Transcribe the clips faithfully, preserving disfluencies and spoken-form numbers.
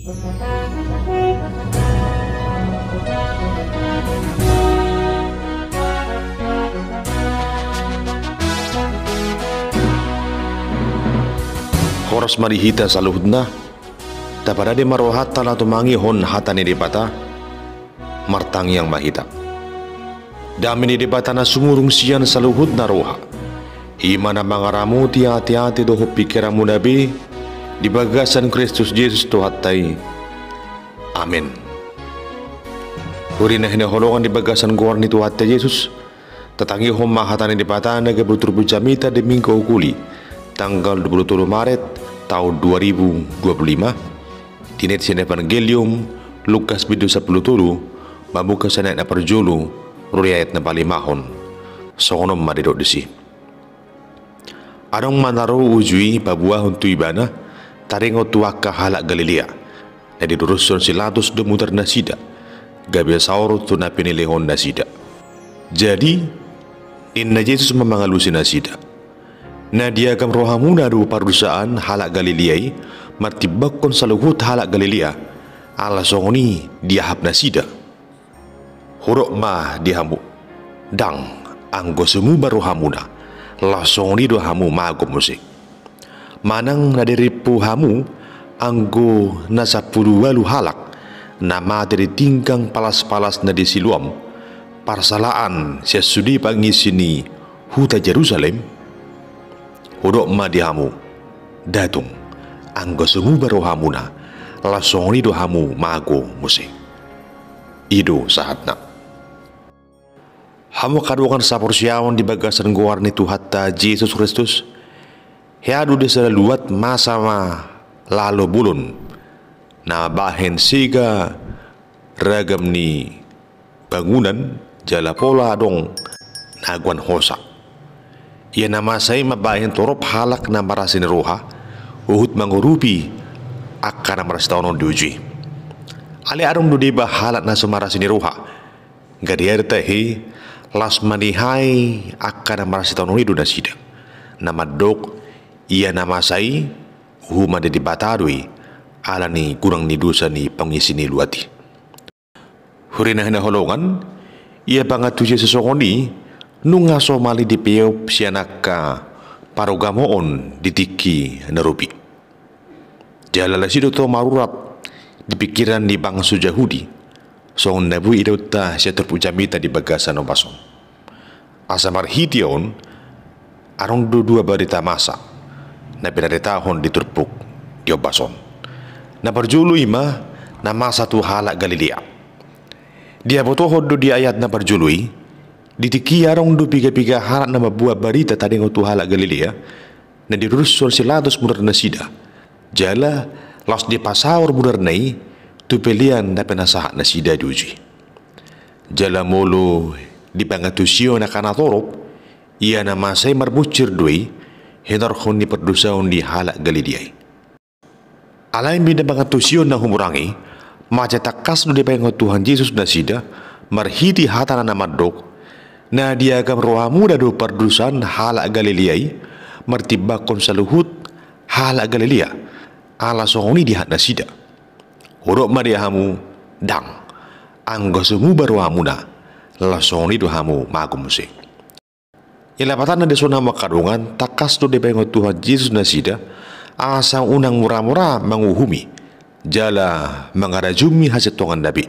Horas ma di hita saluhutna. Tapadade ma rohanta laho tumangihon hata ni Debata. Martangiang ma hita. Dame ni Debata na sumurung sian saluhutna roha, i ma na mangaramoti ateate dohot pingkiranmuna be di bagasan Kristus Jesus Tuhanta i. Amen. Huria na hinaholongan di bagasan goar ni Tuhanta Jesus, tatangihon ma hata ni Debata na gabe turpuk jamita di Minggu Auguli, tanggal dua puluh tolu Maret taon dua ribu dua puluh lima. Tinit sian Evangelium Lukas bindu sampulu tolu, mamungka sian ayat na parjolo ro di ayat na palimahon. Songon on ma didok disi. Adong ma na ro uju i paboahon tu ibana, taringot tu angka halak Galilea, na didurushon si Pilatus do mutar nasida, gabe saor tu na pinilihon nasida. Jadi, ninna Jesus ma mangalusi nasida. Na diagam rohamuna do pardusaan halak Galilea i, martimbangkon saluhut halak Galilea, ala songon i diahap nasida. Hudok ma di hamu, ndang, anggo so muba rohamuna, laos songon i do hamu mago muse. Manang na dirimpu hamu, anggo na sampulu ualu halak, na mate di tinggang palas-palas na di Siloam, parsalaan sian sude pangisi ni huta Jerusalem? Hudok ma di hamu, nda tung, anggo so muba rohamuna, laos songon i do hamu mago muse. I do sahatna. Hamu angka dongan saporseaon di bagasan goar ni Tuhanta Jesus Kristus, hea do di sada luat masa ma lalo bolon, na mambahen sega ragam ni bangunan, jala pola adong na goan hosa. Ia na masa i mambahen torop halak na marasi ni roha, huhut mangurupi angka na marasi taonon di uju i. Alai adong do deba halak na so marasi ni roha, gariada tahe, laos manihai angka na marasi taonon i do nasida. Na mandok, ia na masa i, huhut ma di Debata do i, ala ni godang ni dosa ni pangisi ni luat i. Huria na hinaholongan, ia pangantusion sisongon i, nunga somal i dipeop sian angka parugamoon di tingki na rap i. Jala las i do tong marurap di pingkiran ni bangso Jahudi, songon na boi idaonta sian turpuk jamita di bagasan ombas on. Asa marhite on, adong do dua barita masa, na binaritahon di turpuk di ombas on. Na parjolo i ma, na masa tu halak Galilea. Dibotohon do di ayat na parjolo i, di tingki i adong do piga-piga halak na mamboan barita taringot tu halak Galilea, na didurushon si Pilatus munar nasida. Jala, laos dipasaor munarna i, tu pelean na pinasahat nasida di uju i. Jala molo di pangantusion angka na torop, ia na masa i marbunsir do i, hinorhon ni pardosaon ni halak Galilea i. Alai mida pangantusion na humurang i, mansai tangkas do dipaingot Tuhan Jesus nasida, marhite hatana na mandok, na diagam rohamuna do pardosaon halak Galilea i, martimbangkon saluhut halak Galilea, ala songon i diahap nasida. Hudok ma di hamu, ndang, anggo so muba rohamuna, laos songon i do hamu mago muse. Ia lapatanna dison hamu angka dongan, tangkas do dipaingot Tuhan Jesus nasida, asa unang mura-mura manguhumi, jala mangarajumi hasintonganna be.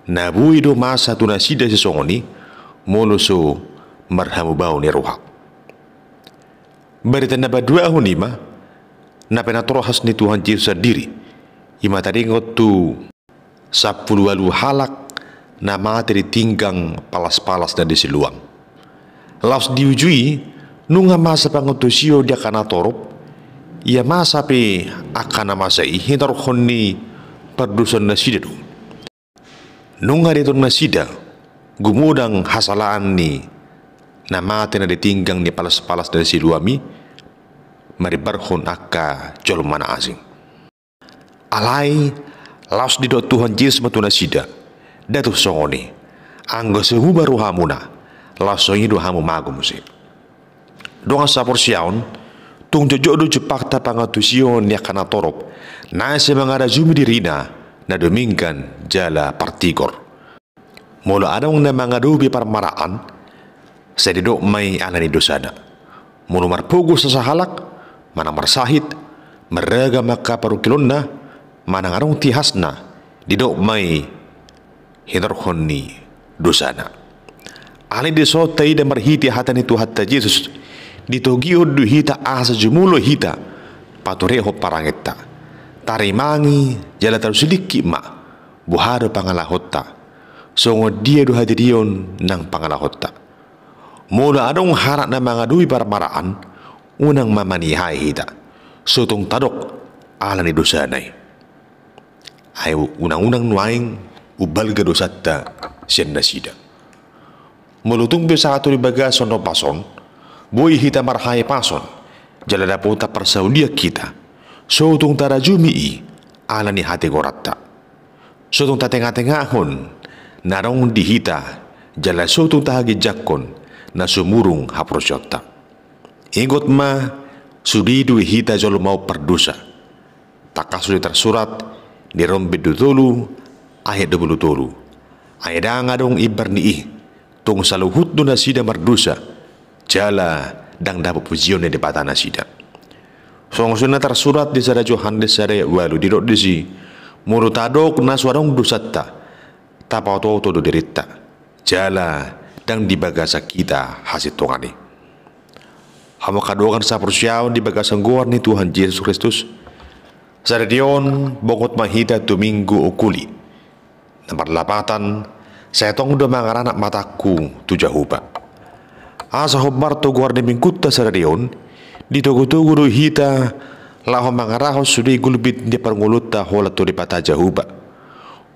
Na boi do masa tu nasida sisongon i, molo so marhamubaon ni roha. Barita na paduahon i ma, na pinatorhas ni Tuhan Jesus sandiri, i ma taringot tu sampulu ualu halak na mate di tinggang palas-palas na di Siloam. Laos di uju i, nunga masa pangantusion di angka na torop, ia masa pe angka na masa i hinorhon ni pardosaon nasida do. Nunga dietong nasida, gumodang hasalaan ni na mate na di tinggang ni palas-palas na di Siloam i, marimbarhon angka jolma na asing. Alai, laos didok Tuhan Jesus ma tu nasida, nda tung songon i, anggo so muba rohamuna, laos songon i do hamu mago muse. Dongan saporseaon, Tung jotjot do jumpangta pangantusion ni angka na torop, na sai mangarajumi dirina, na dumenggan jala partigor. Molo adong na mangadopi parmaraan, sai didok ma i ala ni dosana. Molo marpogos sasahalak, manang marsahit, marragam angka parungkilonna, manang adong tihasna, didok ma i hinorhon ni dosana. Alai dison taida marhite hata ni Tuhanta Jesus, ditogihon do hita asa jumolo hita paturehon parangenta. Tarimangi jala tarsilingkit ma boha do pangalahonta, songon dia do hadirion nang pangalahonta. Molo adong halak na mangadopi parmaraan, unang ma manihai hita, so tung tadok ala ni dosana i. Ai unang-unang nuaeng umbalga dosanta sian nasida. Molo tung pe sahat tu di bagasan ombas on, boi hita marhahipason, jala dapotan parsaulian hita, so tung tarajumi i ala ni hatigoranta. So tung tatengatengahon na adong di hita, jala so tung tahaginjangkon na sumurung haporseaonta. Ingot ma, sude do hita jolma on pardosa. Tangkas do tarsurat di Rom bindu tolu ayat dua pulu tolu. Ai ndang adong imbar ni i, tung saluhut do nasida mardosa, jala ndang dapot pujion ni Debata nasida. Songon songon na tarsurat di sada Johannes sada ayat ualu, didok disi, molo tadok na so adong dosanta, tapaoto-oto do dirinta, jala ndang di bagasan hita hasintongan i. Hamu angka dongan sahaporseaon di bagasan goar ni Tuhan Jesus Kristus, sadari on bongot ma hita tu Minggu Ungkuli. Na marlapatan, sai tong do mangaranap matangku tu Jahowa. Asa hombar tu goar ni minggunta sadari on, ditogu-togu do hita laho mangarahon sude gulmit ni parngoluonta holan tu Debata Jahowa.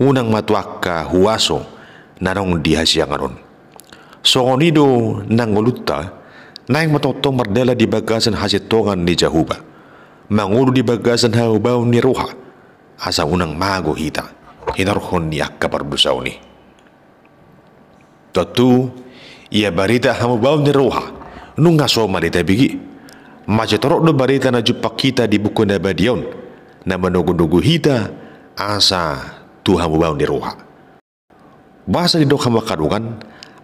Unang ma tu angka huaso na adong di hasiangan on. Songon i do nang ngolunta, naeng ma tongtong mardalan di bagasan hasintongan ni Jahowa, mangolu di bagasan hamubaon ni roha, asa unang mago hita hinorhon ni angka pardosaon i. Tontu, ia barita hamubaon ni roha, nunga so ma di tabege. Mansai torop do barita na jumpang hita di buku na badia on, na manogunogu hita asa tu hamubaon ni roha. Boasa didok hamu angka dongan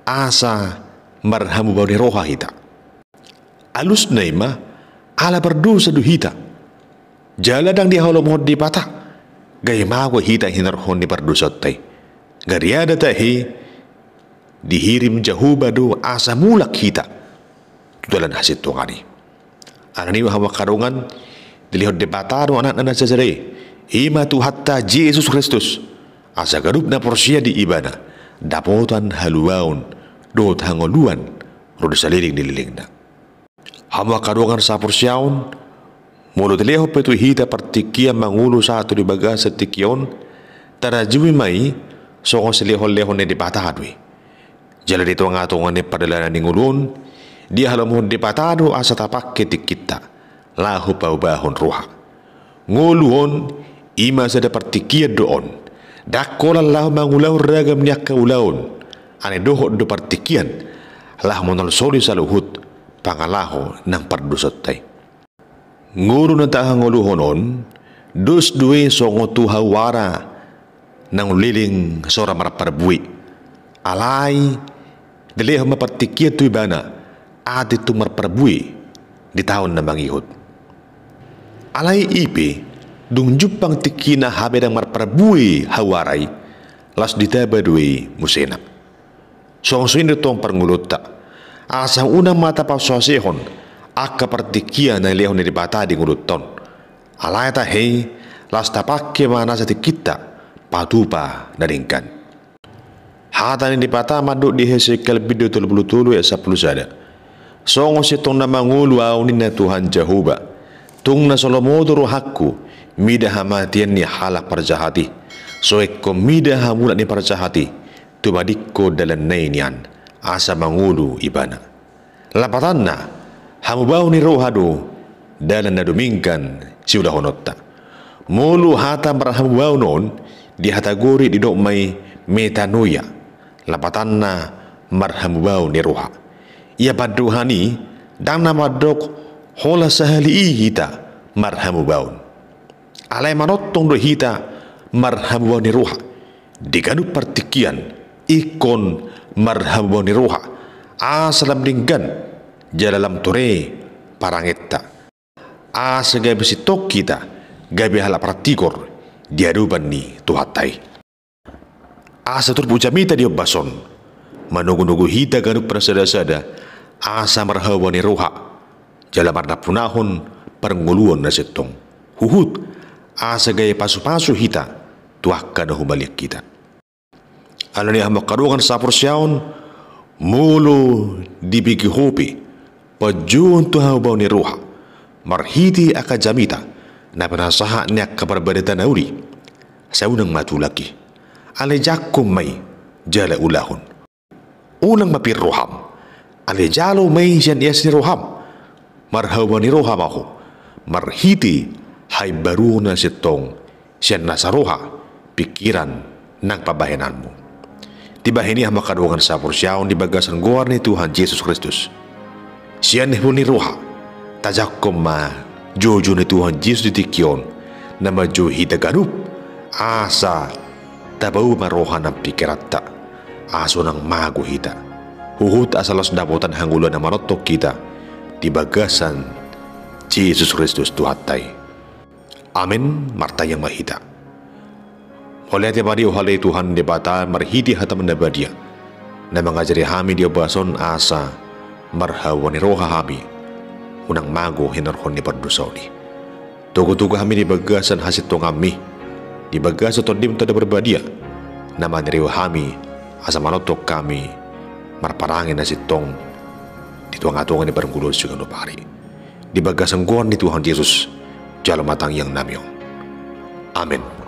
asa marhamubaon ni roha hita? Alusna i ma, ala pardosa do hita. Jala ndang dihalomohon Debata, gabe mago hita hinorhon ni pardosaonta i. Gariada tahe, dihirim Jahowa do asa mulak hita tu dalan hasintongan i. Alani i ma hamu angka dongan, dilehon Debata do Anakna na sasada i, i ma Tuhanta Jesus Kristus, asa ganup na porsea di Ibana dapotan haluaon dohot hangoluan ro di saleleng ni lelengna. Hamu angka dongan sahaporseaon, molo dilehon pe tu hita partingkian mangolu sahat tu di bagasan tingki on, tarajumi ma i songon silehonlehon ni Debata do i. Jala di tongatonga ni pardalanan ni ngolu on, dihalomohon Debata do asa tapangke tingkinta laho paubahon roha. Ngolu on, i ma sada partingkian do on. Ndang holan laho mangulahon ragam ni angka ulaon, alai dohot do partingkian laho manolsoli saluhut pangalaho nang pardosaonta i. Ngolu na tahangoluhon on, dos do i songon tu hauara naung leleng sora marparbue. Alai dilehon ma partingkian tu ibana, atik tung marparbue di taon na mangihut. Alai i pe, dung jumpang tingkina hape ndang marparbue hauara i, laos ditaba do i musena. Songon songon i do tong parngoluonta. Asa unang ma tapasoasehon angka partingkian na nilehon ni Debata di ngolunta on. Alai tahe, laos tapangke ma nasa tingkinta patupa na denggan. Hata ni Debata mandok di Hesekiel bindu tolu pulu tolu ayat sampulu sada. Songon sintong na mangolu Ahu, ninna Tuhan Jahowa, tung na so lomo do rohangku mida hamatean ni halak parjahat i, so ingkon mida hamulak ni parjahat i, tumadingkon dalanna i nian, asa mangolu ibana. Lapatanna, hamubaon ni roha do dalan na dumenggan siulahononta. Molo hata marhamubaon on, di hata Gorik didok ma i metanoia, lapatanna marhamubaon ni roha. Ia pandohan i ndang na mandok Holan sahali i hita marhamubaon. Alai manongtong do hita marhamubaon ni roha di ganup partingkian, ingkon marhamubaon ni roha asa lam denggan jala lam tore parangenta, asa gabe sintong hita gabe halak partigor di adopan ni Tuhanta i. Asa turpuk jamita di ombas on manogunogu hita ganup marsadasada asa marhamubaon ni roha jala marnampunahon parngoluon na sintong, huhut asa gabe pasupasu hita tu angka na humaliang hita. Alani i, hamu angka dongan saporseaon, molo dibege ho pe panjouon tu hamubaon ni roha marhite angka jamita na pinasahat ni angka parpandita na uli, sai unang ma tulak i. Alai jangkon ma i jala ulahon. Unang ma pir roham, alai jalo ma i sian ias ni roham. Marhamubaon ni roha ma ho marhite haimbaruon na sintong sian nasa roha, pingkiran nang pambahenanmu. Dibahen i, hamu angka dongan saporseaon, di bagasan goar ni Tuhan Jesus Kristus, sian hibul ni roha tajangkon ma joujou ni Tuhan Jesus di tingki on, na manjou hita ganup asa tapauma roha nang pingkiranta, asa unang mago hita, huhut asa laos dapotan hangoluan na manongtong hita di bagasan Jesus Kristus Tuhanta i. Amen. Martangiang ma hita. Mauliate ma di Ho ale Tuhan Debata marhite hataM na badia, na mangajari hami di ombas on asa marhamubaon ni roha hami, unang mago hinorhon ni pardosaon i. Togutogu hami di bagasan hasintonganMi, di bagasan TondiM Tondi Parbadia, na maniriu hami asa manongtong hami marparange na sintong di tongatonga ni parngoluon siganup ari. Di bagasan goar ni Tuhan Jesus, jalo ma tangiangnami on. Amen.